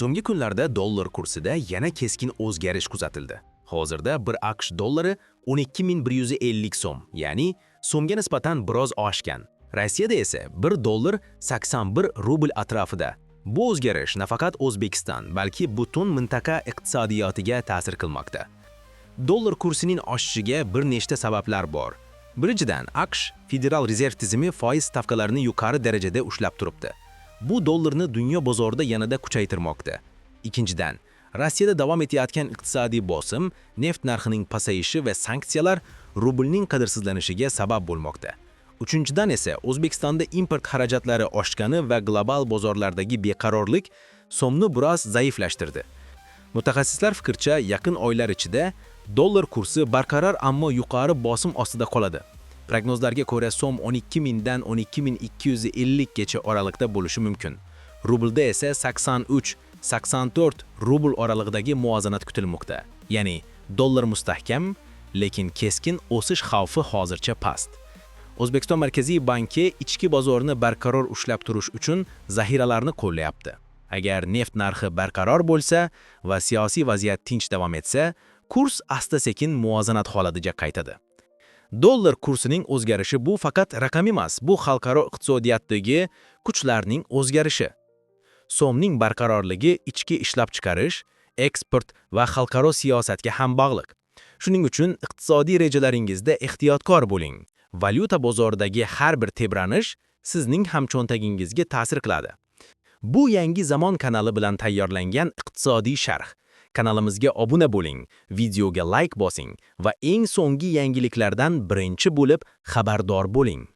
So'nggi kunlarda dollar kursida yana keskin o'zgarish kuzatildi. Hozirda bir AQSh dollari 12 150 so'm, ya'ni so'mga nisbatan biroz oshgan. Rossiyada esa 1 dollar 81 rubl atrofida. Bu o'zgarish nafaqat O'zbekiston, balki butun mintaqa iqtisodiyotiga ta'sir qilmoqda. Dollar kursining oshishiga bir nechta sabablar bor. Birinchidan, AQSh Federal rezerv tizimi foiz stavkalarini yuqori darajada ushlab turibdi. Bu dollarni dunyo bozorida yanada kuchaytirmoqda. Ikkinchidan, Rossiyada davom etayotgan iqtisodiy bosim, neft narxining pasayishi va sanksiyalar rublning qadrsizlanishiga sabab bo'lmoqda. Uchinchidan esa O'zbekistonda import xarajatlari oshgani va global bozorlardagi beqarorlik so'mni biroz zaiflashtirdi. Mutaxassislar fikricha, yaqin oylar ichida dollar kursi barqaror, ammo yuqori bosim ostida qoladi. Prognozlarga ko'ra, so'm 12 mingdan 12 250 gacha oraliqda bo'lishi mumkin. Rublda esa 83-84 rubl oralig'idagi muvozanat kutilmoqda. Ya'ni dollar mustahkam, lekin keskin o'sish xavfi hozircha past. O'zbekiston Markaziy banki ichki bozorni barqaror ushlab turish uchun zaxiralarni qo'llayapti. Agar neft narxi barqaror bo'lsa va siyosiy vaziyat tinch davom etsa, kurs asta-sekin muvozanat holatiga qaytadi. Dollar kursining o'zgarishi bu faqat raqam emas, bu xalqaro iqtisodiyotdagi kuchlarning o'zgarishi. So'mning barqarorligi ichki ishlab chiqarish, eksport va xalqaro siyosatga ham bog'liq. Shuning uchun iqtisodiy rejalaringizda ehtiyotkor bo'ling. Valyuta bozoridagi har bir tebranish sizning ham cho'ntagingizga ta'sir qiladi. Bu Yangi Zamon kanali bilan tayyorlangan iqtisodiy sharh. Kanalimizga obuna bo'ling, videoga like bosing va eng so'nggi yangiliklardan birinchi bo'lib xabardor bo'ling.